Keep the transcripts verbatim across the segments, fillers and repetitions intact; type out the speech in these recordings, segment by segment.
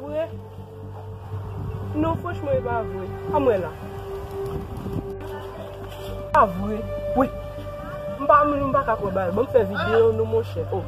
Vre? Non, franchman, e pa vre. Ann wè la. Pa vre. Wi. M pa, m pa ka kwè bagay. Ban m fè videyo nou, monchè. Oh.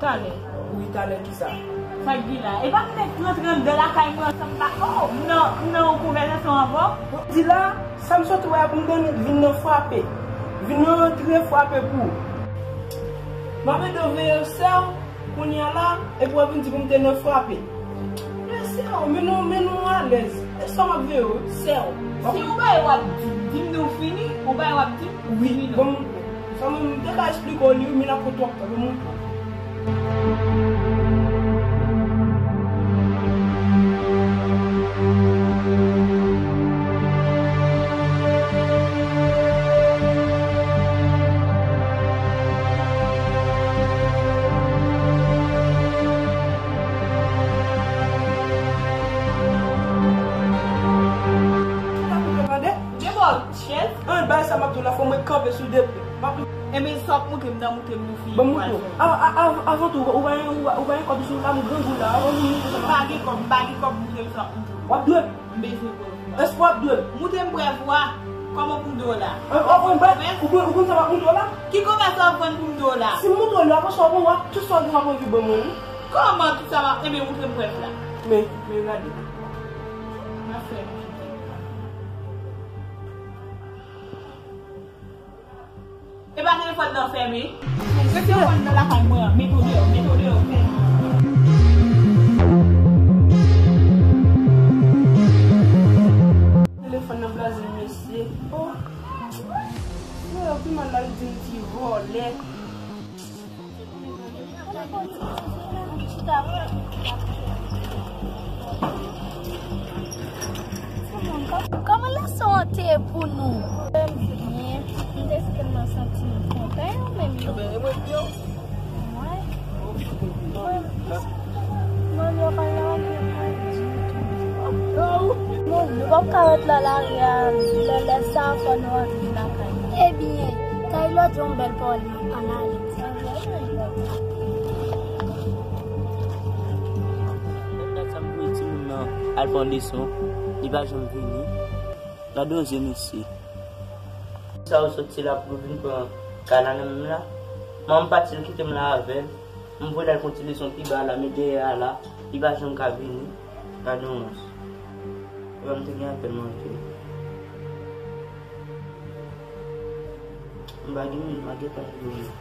Talè. Wi, talè kisa? Sa k gen la? E pa m te rantre anndan lakay mwen ansanm pa. Oh, m nan, m nan yon konvèsasyon avè w. Di la, sa m sot wè a pou m te vin nan frape. Vin nan rantre frape pou ou. M ap ede w veye sè w kounye a la, epi w ap vin di pou m te nan frape. Men sè w, men nou, men nou alèz. E sa m ap veye w, sè w. Si ou bay w ap di, di m nou fini, ou bay w ap di m fini non. Wi, bon, sa mwen, m te ka eksplike w li, men n ap pran twòp tan, bon. Tande? Debò chèz. An, bagay sa m ap di w la, fò mwen kanpe sou de pye. M ap Ebyen, sa w ap montre m nan, montre m nou fini. Ban m montre w. A, a, a, avan tou, ou pa gen, ou pa, ou pa gen kòb sou la, m grangou la, avan nou montre sa m ap montre w. M pa gen kòb, m pa gen kòb, montre m sa w ap montre w. W ap dwe m. M bezwen kòb. Èske w ap dwe m? Montre m prèv ou a. Kòman pou m dwe w la? Ou konn, ou konn sa m ap montre w la? Ki konvèsasyon w ap pran pou m dwe w la? Si m montre w li, apre sa w ap wè tout sa w gen w ap anvi ban mwen, wi. Kòman tout sa w ap, ebyen, montre m prèv la. Men, men gade. M ap fè nou kite. E pa telefòn nan fèmen. Mete w nan lakay mwen an. Mete w deyò, mete w deyò. Telefòn nan blaze, mesye. Oh. Yo, pi mal la, l di m ti vòlè. Kòman leson an te ye pou nou? Byen, m te santi m kontan, yo menm yo. Mwen, mwen, mwen, yo pa lage mwen ditou. Nou p ap ka ret la lari a, lè, lè sa a fò nou rantre lakay nou. Ebyen, Taylor di yon bèl pawòl. Ann ale. Menm dat sa m voye timoun nan al fè yon leson, li pa janm vini. Gade yon je mesye. Sa ou soti la pou vin pran kay la nan men m la? Manman m pati, l kite m la avè l. M voye l al pran ti leson pi ba la, men dèyè a la, li pa janm ka vini. Gade yon wons. Epa m te gen apèl manke. M pa gen moun, m pa gen tan pou moun.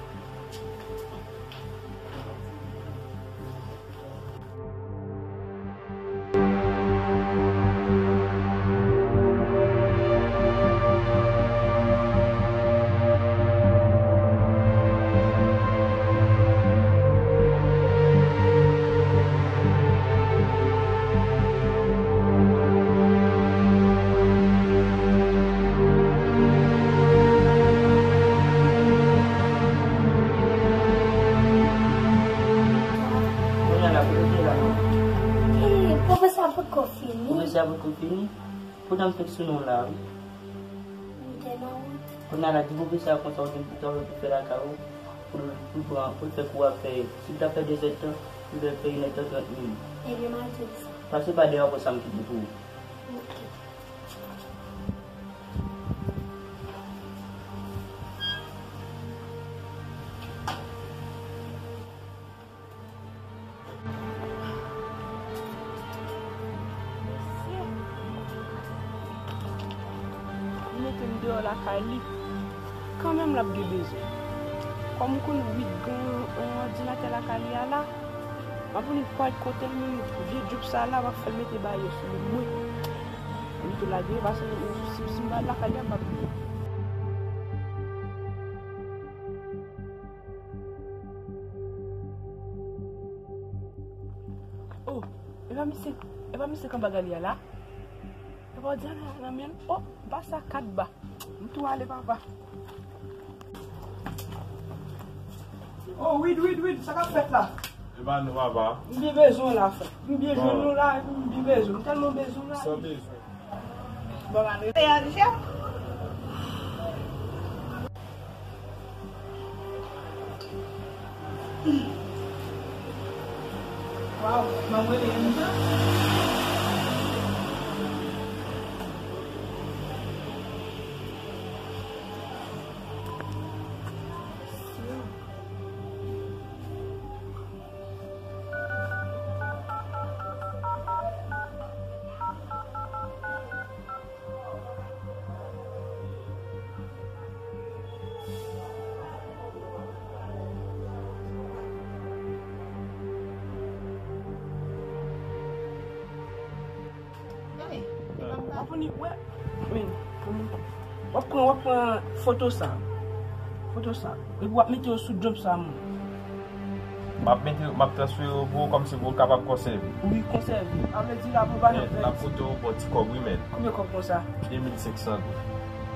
Kounye a la, kote w te la? Ee, pwofesè a potko fini. Pwofesè a potko fini? Poutan m fenk sou non la, wi. M te non, wi. Kounye a la, di pwofesè a konsa w gen pou travay pou fè lakay ou, pou l, pou l pran, pou l fè kou a fè, si l ta fè de zèdtan, li fè, fè inèdtan trant minit. Ebyen, m al di l sa. Pase pa dèyè w, apre sa m kite pou ou. Ok. Mesye, li mete m deyò lakay li. Kanmenm l ap gen bezwen. Kòm ou konn Wid gen yon, yon òdinatè lakay li a la, m ap vin kwè kote l menm vye djoup sa la, m ap fè l mete bayè sou mwen. Li tou lage, paske si, si m pa al lakay li a, m p ap gen. Oh, e pa misye, e pa misye k anba galye a la? E pa òdinatè a nan men l? Oh, ba sa kat ba. M tou ale, papa. Oh, Wid, Wid, Wid, sa k ap fèt la? E pa nou, papa. M byen bezwen w la, frè. M byen jwenn nou la, epi m byen bezwen w. M tèlman bezwen w la. San bezwen. Bon, m ale. Waw, manman li menm jan. Hey, w ap vini, wè. Men, w ap pran, w ap pran foto sa. Foto sa. Epi w ap mete yo sou djòb sa, man. M ap mete, m ap transfere yo pou ou kòmsi pou ou kapab konsève. Wi, konsève. Sa vle di la pou pa janm pèdi. L ap koute ou bon ti kòb, wi, men. Konbyen kòb konsa? De mil senk san goud.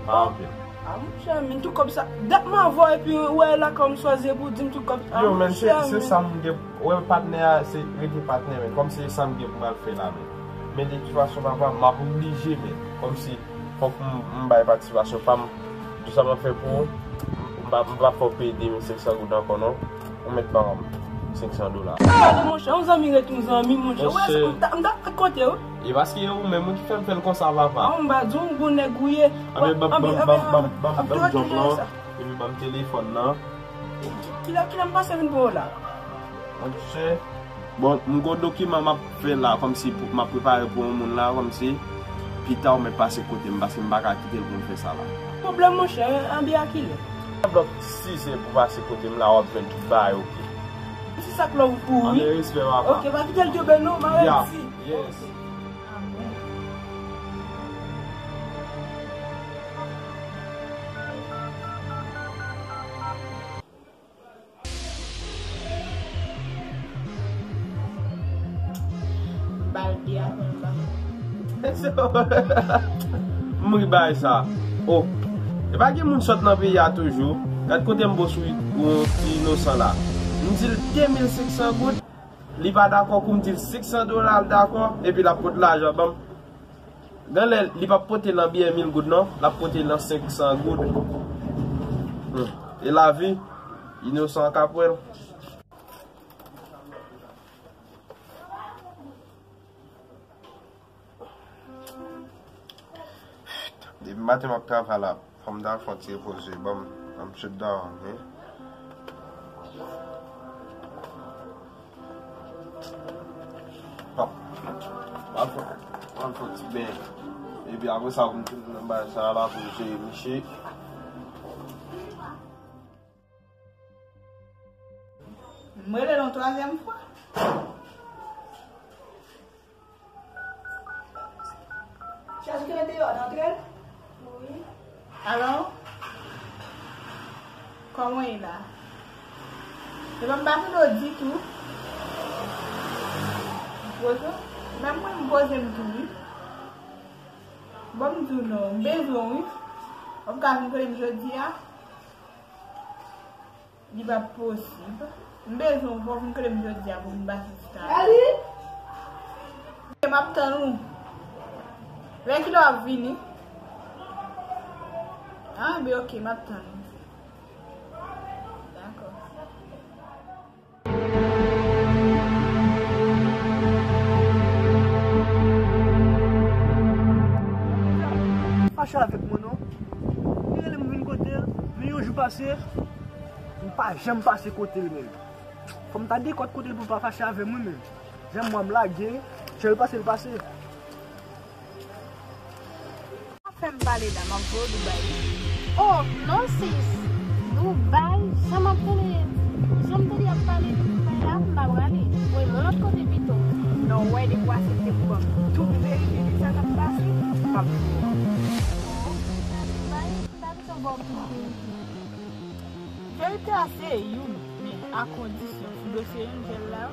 Pa anpil. A, monchè, men tout kòb sa. Dat m avè w epi ou wè la kòm swazi pou di m tout kòb sa. Yo, men, se, se sa m gen. Wè, patnè a, se rete patnè, men. Kòm se sa m gen pou m al fè la, men. Men de tout fason, papa, m ap oblije, men. Kòmsi, fòk m, m bay patisipasyon pa m. Tout sa m ap fè pou ou, m pa, m pa fè w peye de mil senk san goud ankò, non. Ou mèt ban m senk san dola. Gade, monchè, yon zanmi ret yon zanmi, monchè. Ou wè, m ta, m ta kote w. E paske ou menm ou ki fè m fè l konsa, papa. A, m pa di w, bon nèg ou ye. A, men ban m, ban m, ban m, ban m, ban m, ban m djòb lan. Epi ban m telefòn nan. Kilè, kilè m pase vin pran w la? Monchè. Bon, m gon dokiman m ap fè la, kòmsi pou, m ap prepare pou yon moun la, kòmsi pita ou mèt pase kote m, paske m pa ka kite l pou m fè sa la. Pwoblèm, monchè, anbi a kilè? Blòk sizè pou pase kote m la, w ap jwenn tout bagay, oke. Se sa k lòv ou pou ou, wi. Ann respè, papa. Oke, pa kite l kenbe non, m avèti. Yes. M ri bagay sa. Oh. E pa gen moun sòt nan peyi a toujou. Gad kote m bo sou yon ti inosan la. M di l de mil senk san goud. Li pa dakò kou m di l senk san dola, l dakò, epi l ap pot lajan ban m. Gen lè, li p ap pote nan biyè mil goud, non. L ap pote nan senk san goud. Hmm. E lavi, inosan an ka pran l. Depi maten m ap travay la, fò m ta fè yon ti repoze. Ban m, ban m sit down, wi. Bon. M ap fè, m ap fè yon ti beny. Epi apre sa, pou m tounen nan bagay sa la, pou m jere miche. M rele l yon twazyèm fwa. Chèz ou te mete deyò, te antre l? Wi. Alo? Kòman w ye la? E pa m pa tande w ditou. Poze w? Menm mwen m poze m tou wi. Bon, m di w non, m bezwen w wi. W ap ka vin kote m jodi a? Li p ap posib. M bezwen w, fò w vin kote m jodi a pou m pase ti tan avè w. Ok, m ap tann ou. Lè kilè w ap vini? Ah, ben ok, m ap tann ou. Dakò. Fache avèk mwen non. Li rele m vin kote l, men yon jou pase, m pa janm pase kote l menm. Fò m ta dekòt kote l pou l pa fache avè mwen menm. Jan mwen m lage, jan l pase, l pase. Fè m pale la, m ap voye w Dubai. Oh, non sis. Dubai, jan m ap tande, jan m tande y ap pale de Dubai la, m pa prale. Voye m yon lòt kote pito. Non, w wè, depi w aksepte pou ban m tout verite de sa k ap pase, m ap voye w. Dubai, m pa bezwen ba w tout verite. Verite a se youn, men a kondisyon, foudo se youn sèl la.